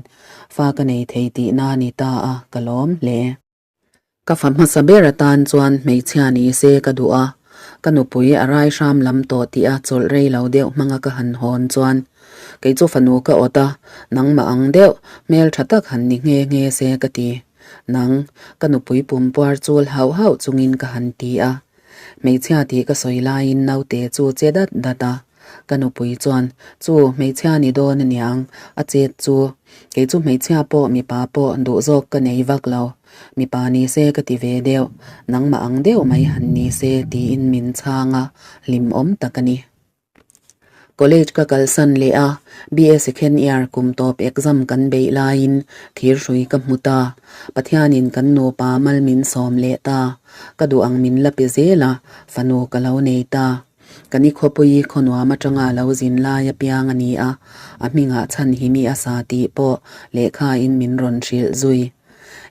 Fa ka nei thei tihna a ni ta a, ka lawm hle. Ka fa hmasa ber atan chuan hmeichhia ni se ka duh a, ka nupui a rai hram lam tawh tih a chawlh rei lo deuh hmanga ka han hawn chuan kei chu fanu ka awt a, nangmah ang deuh, hmel tha tak han ni nghe nghe se ka ti. Nang, ka nupui pumpuar chul hauh hauh chungin ka han ti a. Hmeichhia tih ka sawi laiin naute chu che dat dat a. Ka nupui chuan, Chu, hmeichhia ni dawn a niang, a chet chu. Kei chu hmeichhia pawh mipa pawh duh zawk ka nei vak lo. Mipa ni se ka ti ve deuh, nangmah ang deuh mai han ni se tiin min chhang a, hlimawm tak a ni. College ka kalsan leh a, BA second year kum tawp exam kan beih laiin thirhrui ka hmu ta. Pathianin kan nupa mal min sawm leh ta. Ka duh ang min la pe zel a, fanu ka lo nei ta. Kan i khawpui khawnuam atanga lo zin lai apiang a ni a, a hmingah chhan hi mi a sa tih pawh lehkhain min rawn hrilh zui.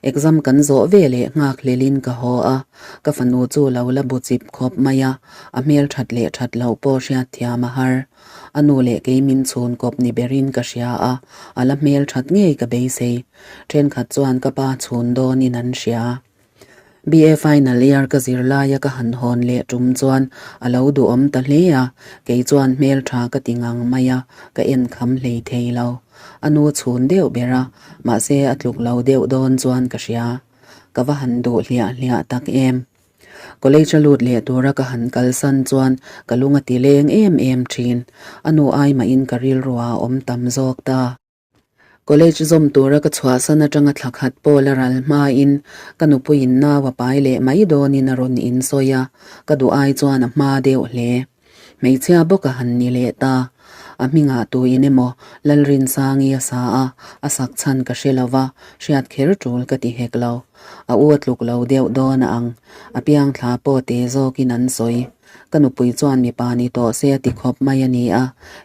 Exam kan zawh ve leh nghak hlelin ka haw a, ka fanu chu lo la bu chip khawp mai a, a hmel that leh that loh pawh hriatthiam a har. A nu leh kei min chhun kawp ni berin ka hria a, a la hmel that ngei ka beisei. Thenkhat chuan ka pa chhun dawnin an hria. BA final year ka zir laia ka han hawn leh tum chuan a lo duhawm ta hle a, kei chuan hmel tha ka ti ngang mai a, ka en kham hlei thei lo. A nu chhun deuh ber a, mahse a tluk lo deuh dawn chuan ka hria. Ka va han duh hliah hliah tak em. College a lut leh tura ka han kalsan chuan ka lung a ti leng em em thin. A nu ai mahin ka rilru ah a awm tam zawk ta. College zawm tura ka chhuahsan atanga thla khat pawh la ral hmain ka nupuiin nau a pai leh mai dawnin a rawn insawi a, ka duh ai chuan a hma deuh hle. Hmeichhia bawk a han ni leh ta. A hmingah tuin emaw Lalrinsangi a sa a, a sak chhan ka hre lo va, hriat kher tul ka ti hek lo. A u a tluk lo deuh dawn a ang. A piang thla pawh te zawkin an sawi. Ka nupui chuan mipa ni tawh se a ti khawp mai a ni a,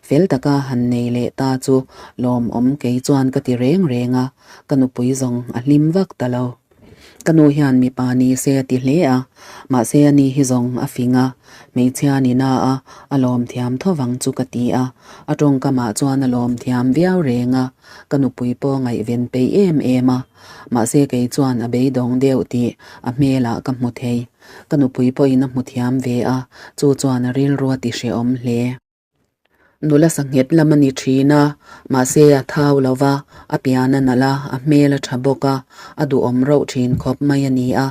fel taka han nei leh ta chu lawmawm kei chuan ka ti reng reng a, ka nupui zawng a hlim vak ta lo. Ka nu hian mipa ni se a ti hle a, mahse a ni hi zawng a fing a, hmeichhia ni na a, a lawm thiam tho vang chu ka ti a, a tawngkamah chuan a lawm thiam viau reng a, ka nupui pawh ngaihven peih em em a, mahse kei chuan a beidawng deuh tih a hmelah ka hmu thei. Ka nupui pawhin a hmu thiam ve a, chu chuan a rilru a ti hrehawm hle. Nula sanghet lam a ni thin a, mahse a thau lo va, a pian a nalh a, a hmel a tha bawk a, a duhawm rauh thin khawp mai a ni a.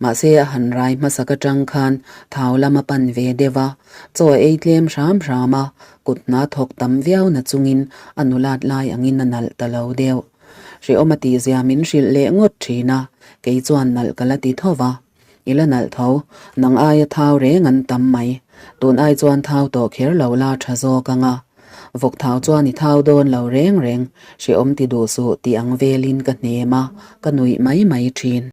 Mahse a han rai hmasak atang khan thau lam a pan ve deuh a, chaw a ei tlem hram hram a, kut hna thawk tam viau na chungin a nulat lai angin a nalh ta lo deuh. Hrehawm a tihzia min hrilh leh ngawt thin a, kei chuan nalh ka la ti tho va. I la nalh tho, nang aia thau reng an tam mai. Tun ai chuan thau tawh kher lo la tha zawk ang a. Vawk thau chuan i thau dawn lo reng reng, hrehawm ti duh suh tih ang velin ka hnem a, ka nuih mai mai thin.